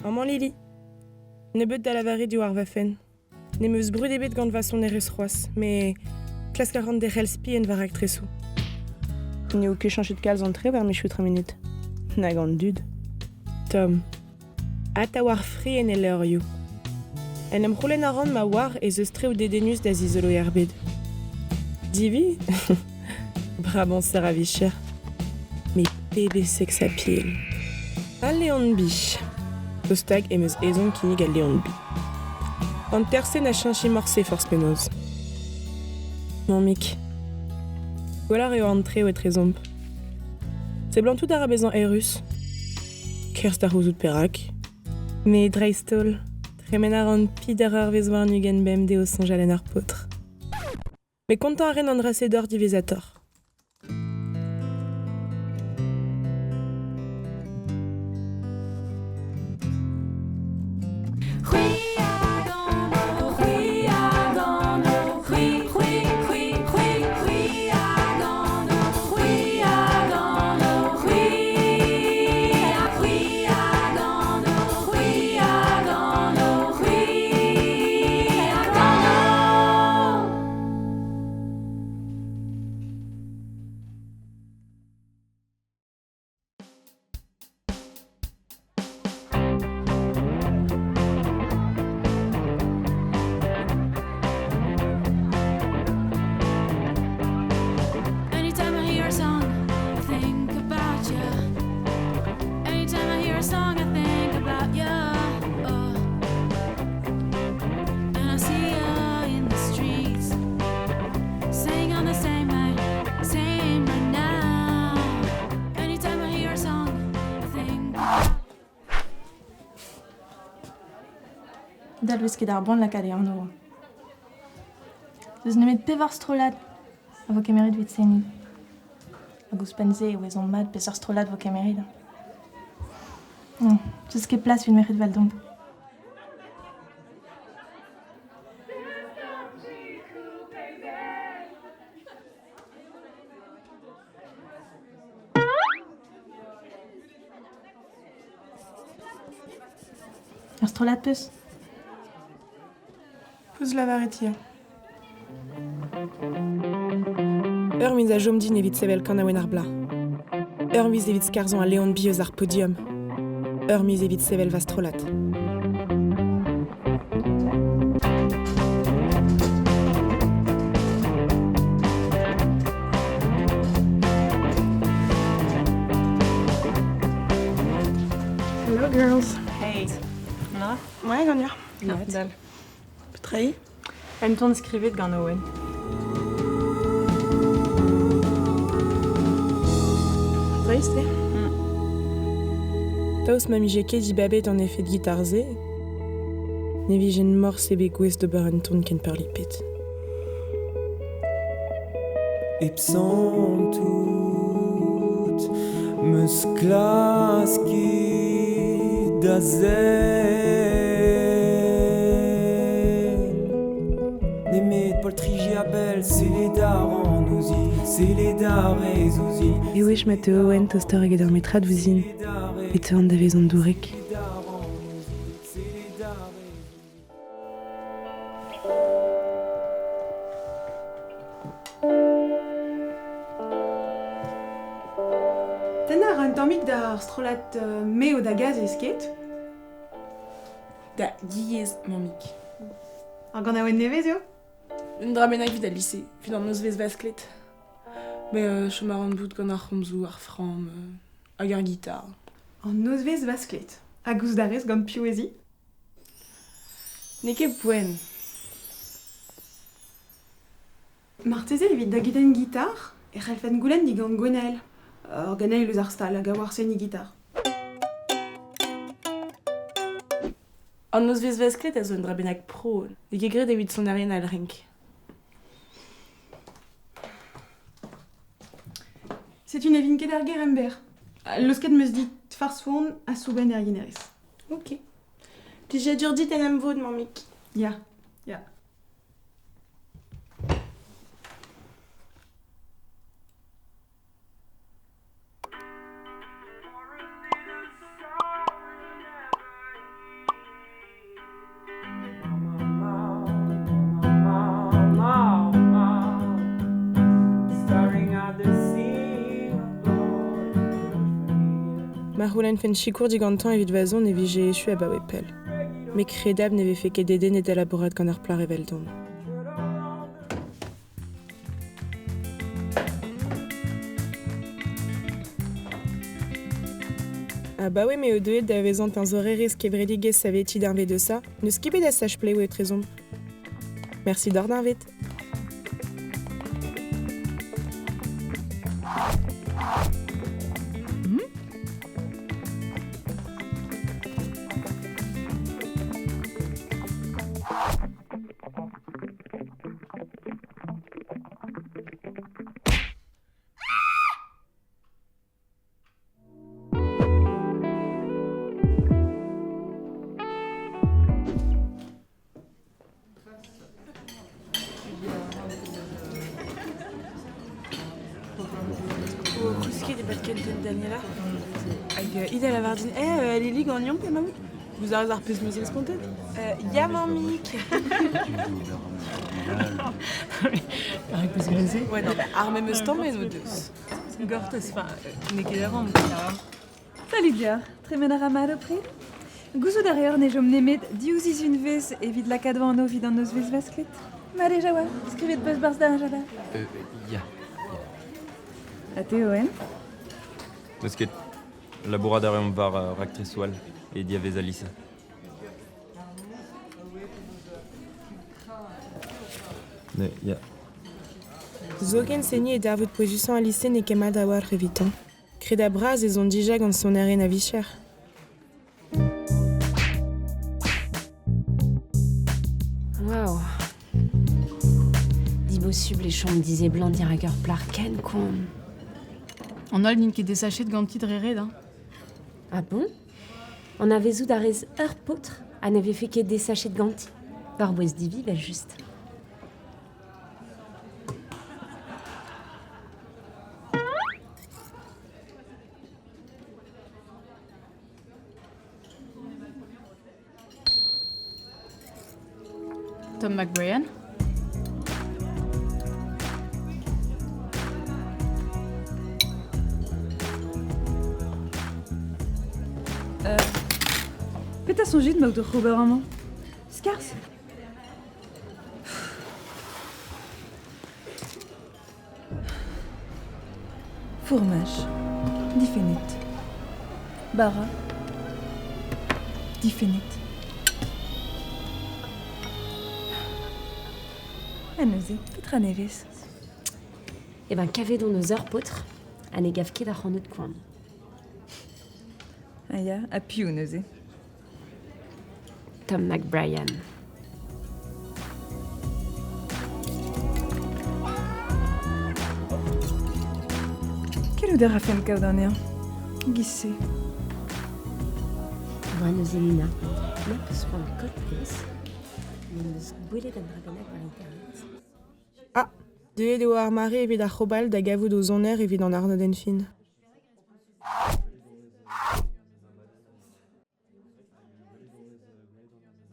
Amañ Lili. Nebeut da lavaret diwar va fenn. N'em eus brud ebet gant va sonerezh c'hoazh, met klask a ran derc'hel spi en va raktresoù. N'eo ket cheñchet kalz an traoù er mizioù tremenet. Nag an dud. Tom. Atav ar fri en e levrioù. En em c'houlenn a ran ma oar ez eus traoù dedennus da zizoloiñ er bed. Divi? Brabañser a vicher. Met pebezh sex appeal. Al Leon Bi. Eus-tag em eus ezhomm kinnig al Leon Bi. An tersenn a cheñche morse forzh penaos. Mammig. Gwelloc'h eo an traoù etrezomp. Seblantout a ra bezañ eürus. Kerzh da c'houzout perak. Met dreist-holl, tremen a ran peder eurvezh warn-ugent bemdez o soñjal en ur paotr. Met kontañ a rin an dra-se deoc'h diwezhatoc'h. Anytime I hear a song, I think about you. Anytime I hear a song, I think about you. Oh. And I see you in the streets, sing on the same night, same right now. Anytime I hear a song, I think. Dalvez ket ar boan lakaat e anv. N'eus nemet pevar strollad a vo kemeret evit seniñ. Hag ouzhpenn-se e ouezomp mat peseurt strollad vo kemeret. N'eus ket plas evit merc'hed 'veldomp. Ur strollad 'peus ? Peus lavaret ya. Ur miz a chom din evit sevel kanaouenn ar bloaz. Ur miz evit skarzhañ al Leon Bi eus ar podium. Ur miz evit sevel va strollad. Hello girls. Hey. Na? Ouais, ganeoc'h. Mat. Dal. Petra eo? Un ton skrivet gant Owen. Dreist eo. Daoust ma 'mije ket dibabet an efed gitar-se, ne vijen morse bet gouest d'ober un ton ken peurlipet. Hep santout 'meus klasket da sell Nemet poltriji a-bell sellet a ran ouzhin sellet a rez ouzhin E wech ma teu Owen tostoc'h eget ur metrad ouzhin e teuan da vezañ dourek. Tennañ a ra un tammig d'ar strollad Me o da gazhez, ket? Da giez, mammig. Ar ganaouenn nevez eo? Un dra bennak evit al lise, evit an nozvezh vasklet. Mais chom a ran bout gant ar c'homzoù, ar framm hag ar gitar. An nozvezh vasklet. Ha gouzout a rez gant piv ez i? N'eo ket poent. Marteze evit da gudenn gitar e c'hallfen goulenn digant Gwenael, ur geneil eus ar stal hag a oar seniñ gitar. An nozvezh vesklet a zo un dra bennak pro, n'eo ket graet evit sonerien all renk. Setu ne vin ket er gêr emberr. Leusket 'm eus dit farz-fourn ha soubenn er yenerez. Ok. Plijadur dit en em vod, mammig. Ya, ya. Ma c'houlenn fen sikour digantañ evit va zon e vije echu abaoe pell. Met kredabl ne vefe ket dedennet da labourat gant ar plac'h eveldon. Abaoe m'eo deuet da vezañ teñzorerez kevredigezh savetiñ deñved Eusa, n'eus ket bet a sach-plev etrezomp. Mersi d'hor deñved. O kousket e-pad kentel Daniela. Hag ida lavar din, eh, Lili ganeomp emaout? Vous avez ar pezh 'meus respontet? Ya, mammig. Perak peus graet se? Ouais, non, mais ar memes tamm eo deus. Gortoz, enfin, n'eo ket avant. Salut deoc'h, tremen a ra mat ho pred? Gouzout a reor ne chom nemet div sizhunvezh evit lakaat va anv evit an nozvezh vasklet. Mat eo Jaoua, skrivet peus barzh da agenda. Ya. Ha te, Owen? N'eus ket. Labourat a reomp war raktresoù all e diavez al lise. Ne, ya. Zoken seniñ e darvoud pouezusañ al lise n'eo ket mat a-walc'h evitañ. Kredabl bras ez on dija gant sonerien a-vicher. Waouh. Dibosubl e chom diseblant dirak ur plac'h ken koant. An holl n'int ket desachet ganti dre ret, hein. Ah bon? Anavezout a rez ur paotr ha ne vefe ket desachet ganti? War-bouez divi, evel-just. Tom McBrien. Petra soñjit 'maout oc'h ober amañ? Skarzh? Fourmaj, difennet. Bara, difennet. Ha neuze, petra nevez? Eh ben, kavet hon eus ur paotr ha ne gav ket ac'hanout koant. Ah ya, ha piv neuze? Tom McBrien. Gellout a rafen kaout anezhañ. Giz-se. War neuze Nina, ma peus c'hoant koll-pezh, m'em eus gwelet un dra bennak war internet. Ah, deuet eo ar mare evit ar c'hobal da gavout o soner evit an arnodenn fin.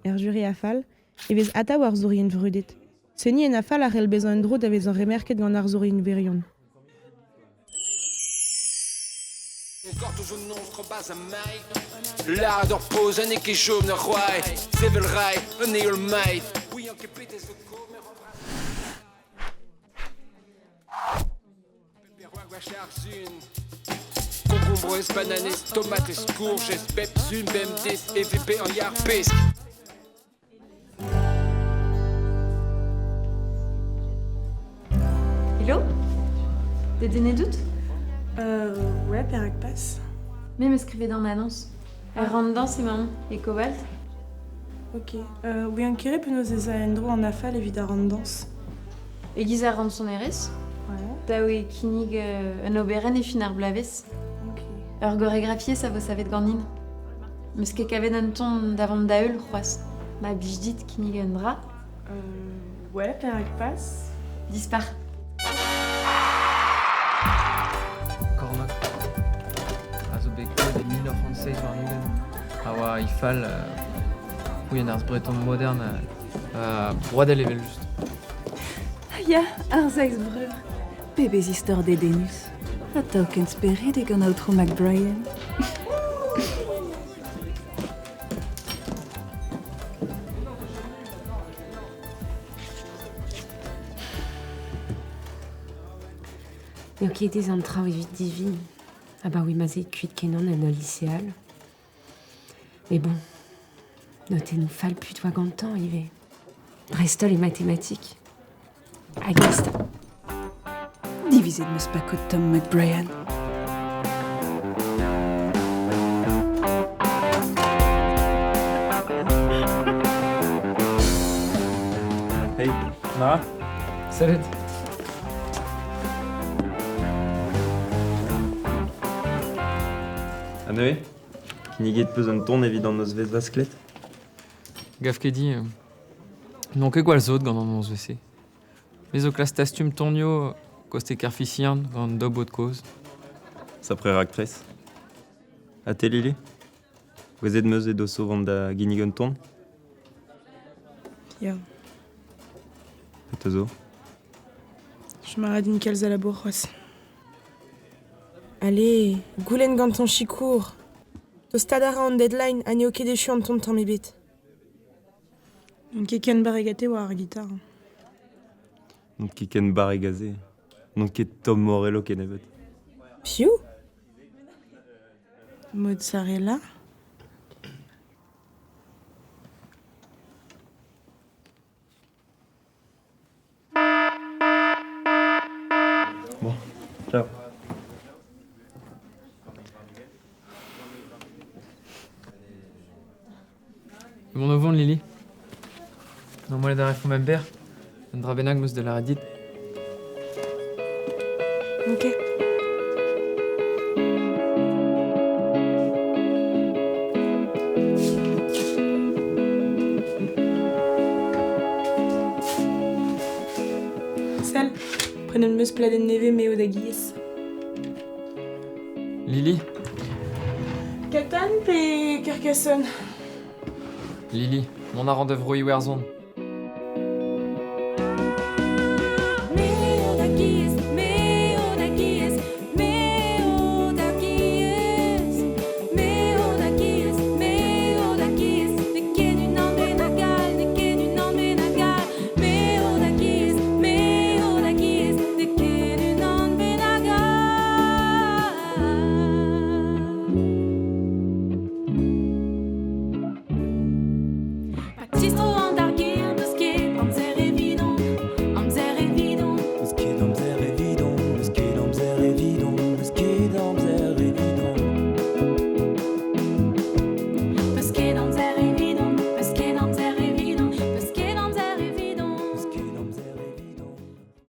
Er juri a-fall e vez atav arzourien vrudet. Seniñ en a-fall a c'hell bezañ un dro da vezañ remerket gant arzourien wirion. Concombrez, bananez, tomatez, courgez, bep sun, bemdez, EVP an yar pesk. Hello? Dedennet out? Ouais, perak pas? Me 'meus skrivet an annonce. Ur rann-dañs emaon, e Cobalt. Ok. Ouian ket penaos ez a en-dro an afal evit ar rann-dañs. E-giz ar rann-sonerezh? Ouais. Dav eo kinnig un oberenn e fin ar bloavezh. Ok. Ur goregrafiezh a vo savet ganin. 'Meus ket kavet un ton da vont da heul c'hoazh. Ma blij dit kinnig un dra? Ouais, perak pas? Dispar. Cormac a zo bet krouet e 1927 a oa he fal krouiñ an arz breton modern broadel evel-just. Ya, ar seizh breur. Pebezh istor dedennus. Atav ken speredek an aotrou McBrien. N'eo ket aes an traoù evit Divi. Abaoe ma'z eo kuit kenan en ul lise all. Met bon, notennoù fall-put oa gantañ ivez. Dreist-holl e matematik. Hag est. Divizet 'm eus pakout Tom McBrien. Hey, Mara Salut. Ha neuze Kinniget 'peus un ton evit an nozvezh vasklet? Gav ket din. N'on ket gwall sot gant an nozvezh-se. Me zo klask dastum tonioù koste Kerfisian gant daou baotr kozh. Sapre raktres. Ha te, Lili? Gouezet 'meus edo vont da ginnig un ton? Ya. Petra zo? Chom a ra din kalz a labour c'hoazh. Ale, goulenn gantañ sikour. Tostaat a ra an deadline ha n'eo ket echu an ton tamm ebet. N'on ket ken barrek ha te war ar gitar. N'on ket ken barrek ha se. N'on ket Tom Morello kennebeut. Piv? Mozzarella. Bon, ciao. Emaon o vont, Lili. Normalet a refomp emberr. Un dra bennak 'm eus da lâret dit. Ok. Sell, prenet 'm eus pladenn nevez Meo da giez. Lili Catan pe Carcassonne? Lili, mont a ran da Vro-Iwerzhon. Distro